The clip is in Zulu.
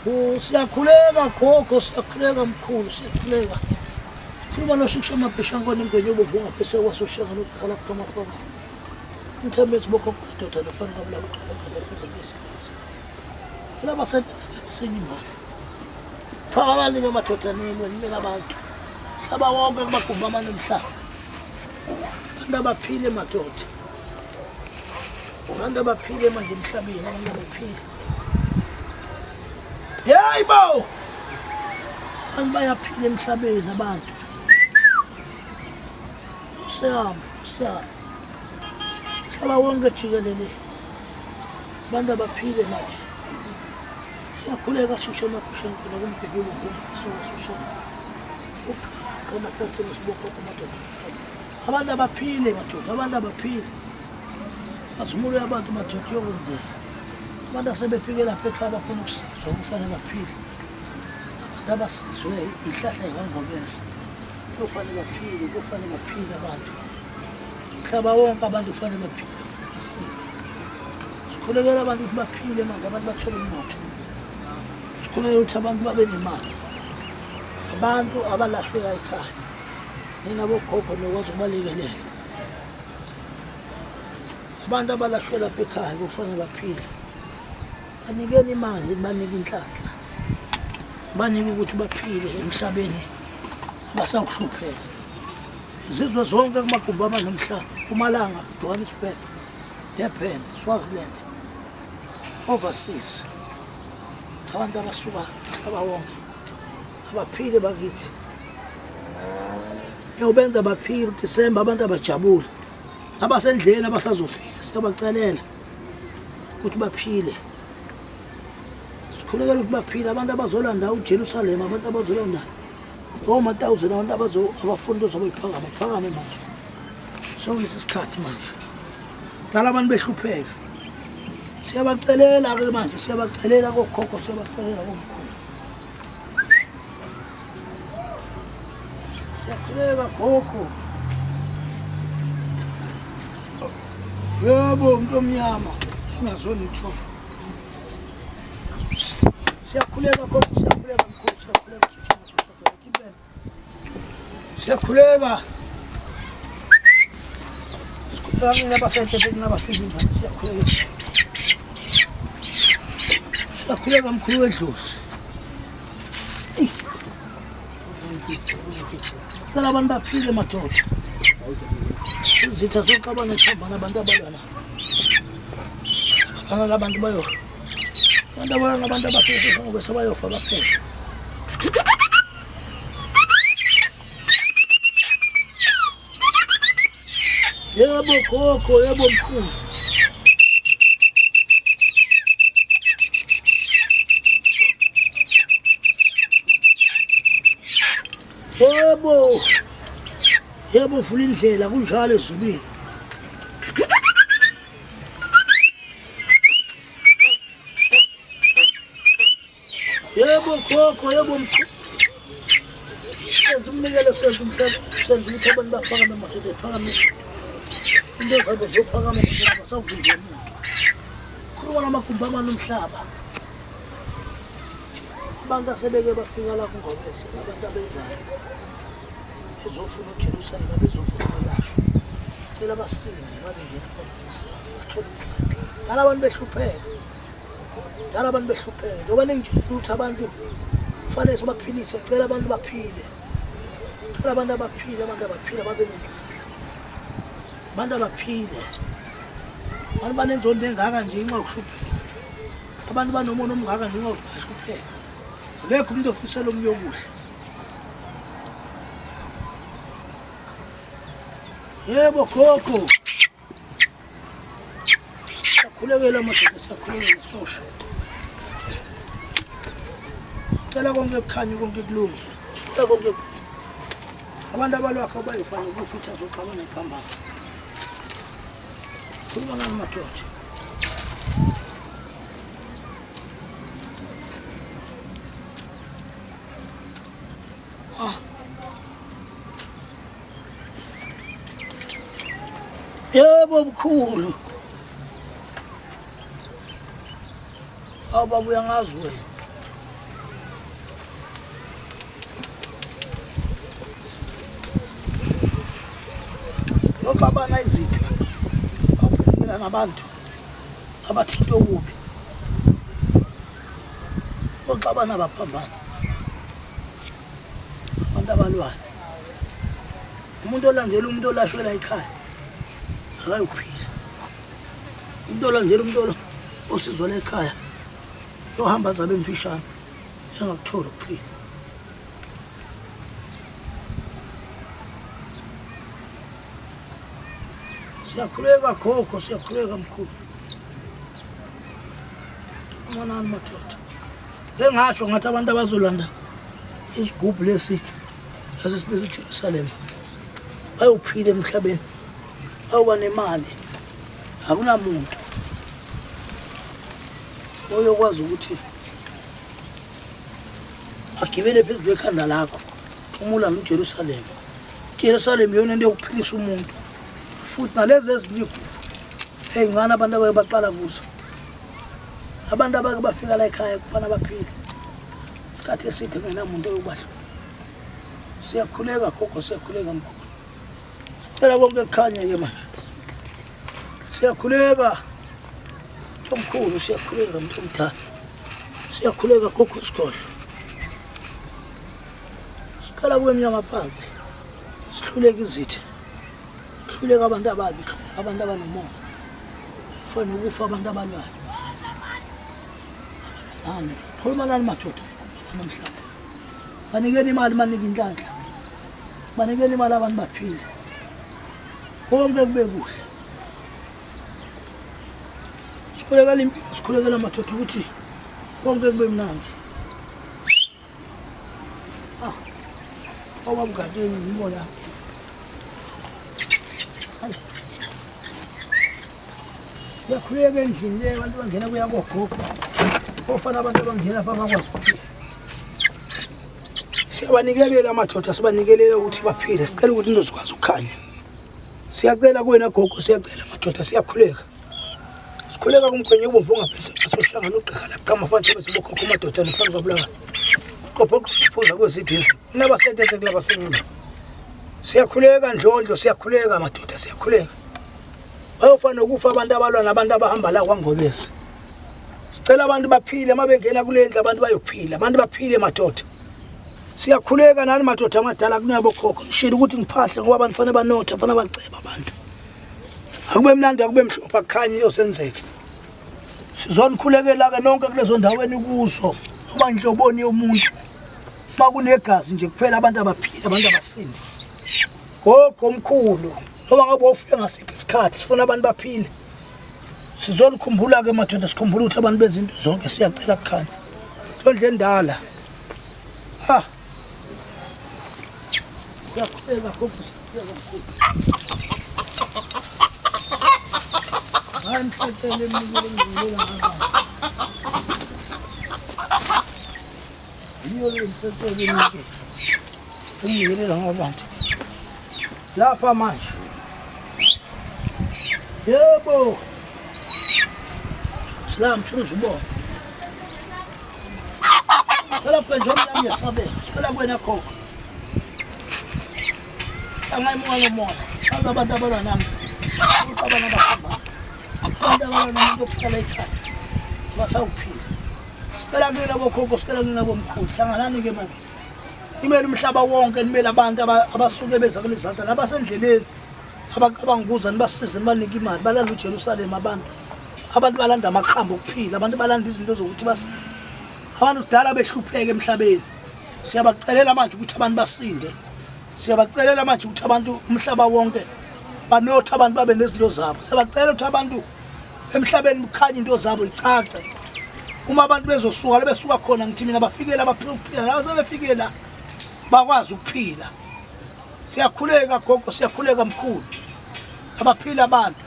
Oh, siyakhuleka gogo, siyakhuleka mkhulu, siyakhuleka. Khuluma noshiksha amabheshankwane imgwenye obovu ngaphesheya kwasoshenga nokukhala kuthiwa amafokana. Umthembethi bogogo nedoda nofana kabulawa uqhaqhaqha phuza kwesidisi. Laba sentela basenyimali. Phakamani-ke madoda nilwe nimele abantu. Hlaba wonke kumagumbi amane omhlaba. Abantu abaphile madoda. Abantu abaphile manje emhlabeni, abantu abaphile. Hey bo! Abantu bayaphila emhlabeni abantu. Usiyami, usiyami. Mhlaba wonke jikelele. Abantu abaphile manje. Siyakhuleka shisha amaphusha ngene kumbheki ubungu sokushona. Ukama futhi nesibopho kumadoda. Abantu abaphile madoda, abantu abaphile. Athumule abantu madoda iyokwenzeka. Abantu asebefike lapha ekhaya bafuna ukusizwa kufanele baphile. Abantu abasizwe ihlahla yikangobese. Kufanele baphile, kufanele baphile abantu. Mhlaba wonke abantu kufanele baphile, kufanele basinde. Sikhulekela abantu ukuthi baphile manje, abantu bathole umnotho. Sikhulekela ukuthi abantu babe nemali. Abantu abalashwe la ekhaya. Nina bogogo nokwazi ukubalekelela. Abantu abalashwe lapha ekhaya kufanele baphile. Banikeni imali, banike inhlanhla. Banike ukuthi baphile emhlabeni abasakuhlupheka. Izizwe zonke kumagumbi abanomhlaba, Mpumalanga, Johannesburg, Durban, Swaziland, overseas. Abantu abasuka umhlaba wonke abaphile bakithi. Niyobenza baphile uDisemba abantu abajabule. Abasendleleni abasazofika siyabacelela ukuthi baphile. Sikhulekela ukuthi baphile abantu abazolanda uJerusalem, abantu abazolanda oma-thousand abantu abafuna into zabo yiphakame phakame manje. Sokuyisa isikhathi manje. Dala abantu behlupheka. Siyabacelela-ke manje, siyabacelela kokhokho, siyabacelela komkhulu. Siyakhuleka gogo. Yebo, umuntu omnyama engazona ithuba. Siyakhuleka gogo, siyakhuleka mkhulu, siyakhuleka siyakhuleka. Sikhuleka mina basenhle kunabasibi siyakhuleka. Siyakhuleka mkhulu wedlozi. Cela abantu baphile madoda. Izitha zoxabana phambana abantu abalwana. Abalwana labantu bayo. Abantu abalwana abantu abafisa ngoba sebayofa baphele. Yebo gogo, yebo mkhulu. Yebo. Yebo vula indlela kunjalo ezulwini. Yebo gogo, yebo mkhulu. Senza umnikelo senza umhlaba senza ukuthi abantu baphakame madoda ephakame into zabo zophakama madoda basawuvinjwa umuntu. Khuluma namagumbi amane omhlaba. Abantu asebeke bafika la kuNgobese abantu abezayo bezofuna uJerusalema bezofuna ukwelashwa. Cela basinde babengena phambi bathole inhlanhla. Dala abantu behlupheka. Dala abantu behlupheka. Njengoba ningitshela ukuthi abantu kufanele sibaphilise, ngicela abantu baphile. Cela abantu abaphile, abantu abaphile babe nenhlanhla. Abantu abaphile. Abantu banenzondo engaka nje inxa yokuhlupheka. Abantu banomona omngaka nje inxa yokuthi bahlupheka. Akekho umuntu ofisela omunye okuhle. Yebo gogo. Siyakhulekela madoda, siyakhulekela sosha. Cela konke kukhanye konke kulunge. Cela konke kulunge. Abantu abalwakho bayofana ukufa ukuthi azoxabana phambana. Khuluma nami madoda. Ah. Yebo mkhulu. Awu baba uyangazi wena. Oxabana izitha bawuphendukela nabantu abathinta okubi. Oxabana baphambana abantu abalwayo. Umuntu olandela umuntu olashwela ekhaya akayuphila. Umuntu olandela umuntu osizwela ekhaya yohamba azabe mfishane engakutholi ukuphila. Siyakhuleka khokho, siyakhuleka mkhulu. Umonani madoda. Engasho ngathi abantu abazolanda isigubhu lesi esisibiza iJerusalema bayophila emhlabeni, bayoba nemali. Akunamuntu oyokwazi ukuthi agibele phezu kwekhanda lakho uma ulanda uJerusalema. IJerusalema iyona into yokuphilisa umuntu futhi nalezi ezinye iy'gubhu ey'ncane abantu abake baqala kuzo abantu abake bafika la ekhaya kufanele baphile isikhathi eside kungenamuntu oyobahlula. Siyakhuleka gogo, siyakhuleka mkhulu. Cela konke kukhanye-ke manje. Siyakhuleka mntomkhulu, siyakhuleka mntomdala, siyakhuleka gogo isigodlo. Siqala kube mnyama phansi, sihluleke izitha, kuhluleka abantu ababi, kuhluleka abantu abanomona, kufa nokufa abantu abalwayo. Nani, khuluma nani madoda, namhlanje. Banikeni imali, banike inhlanhla. Banikeni imali abantu baphile. Konke kube kuhle. Sikhulekela impilo, sikhulekela madoda ukuthi konke kube mnandi. Ah. Obabukateni yibo la. Hayi. Siyakhuleka endlini le abantu bangena kuya kogogo. Ofana abantu abangena lapha bakwazi ukuphila. Siyabanikelela amadoda, sibanikelela ukuthi baphile. Sicela ukuthi into zikwazi ukukhanya. Siyacela kuwena gogo, siyacela madoda, siyakhuleka. Sikhuleka kumgwenye ubomvu ongaphesheya kwasohlangana ugqirha lapha amafanele sibokhokho madoda nofana kwabulaka. Qopho qopho kwezidisi. Nabasetete kulaba senyuma. Siyakhuleka ndlondlo, siyakhuleka madoda, siyakhuleka. Bayofana nokufa abantu abalwa nabantu abahamba la kwaNgobese. Sicela abantu baphile uma bengena kule ndlu abantu bayophila, abantu baphile madoda. Siyakhuleka nani madoda amadala kunabo khokho. Ngishilo ukuthi ngiphahle ngoba abantu fanele banothe, fanele bacebe abantu. Akube mnandi akube mhlophe akukhanye iyosenzeke. Sizonikhulekela ke nonke kulezo ndawo enikuzo noma inhloboni yomuntu. Uma kunegazi nje kuphela abantu abaphile, abantu abasinde. Gogo omkhulu noma ngabe wawufike ngasiphi isikhathi sifuna abantu baphile. Sizonikhumbula ke madoda, sikhumbula ukuthi abantu benza into zonke, siyacela kukhanya. Ndondle endala. Ah. Siyakhuleka gogo, siyakhuleka mkhulu. Hayi mhlatshele emnikele ngibuyela ngapha. Yiyo le mhlatshele emnikele. Emnikelela ngabantu. Lapha manje. Yebo. Silam thuza ubona. Phela nje omnyama uyasabeka. Siphela kuwena khokho. Hlanga imuka lomoya. Baza abantu abalwa nami. Uxabana abahamba. Abantu abalwa nomuntu ophila ekhaya. Abasawuphila. Sicela kunina bokhokho, sicela kunina bomkhulu. Hlanganani-ke manje. Nimele umhlaba wonke, nimele abantu abasuke beza kulezi zandla nabasendleleni abacabanga ukuza nibasize nibanike imali. Balanda uJerusalema abantu. Abantu balanda amakhambi okuphila, abantu balanda izinto zokuthi basinde. Abantu kudala behlupheka emhlabeni. Siyabacelela manje ukuthi abantu basinde. Siyabacelela manje ukuthi abantu umhlaba wonke banothe, abantu babe nezinto zabo. Siyabacela ukuthi abantu emhlabeni kukhanye into zabo icace. Uma abantu bezosuka la besuka khona ngithi mina bafikela baphila ukuphila la sebefike la bakwazi ukuphila. Siyakhuleka gogo, siyakhuleka mkhulu. Abaphila abantu.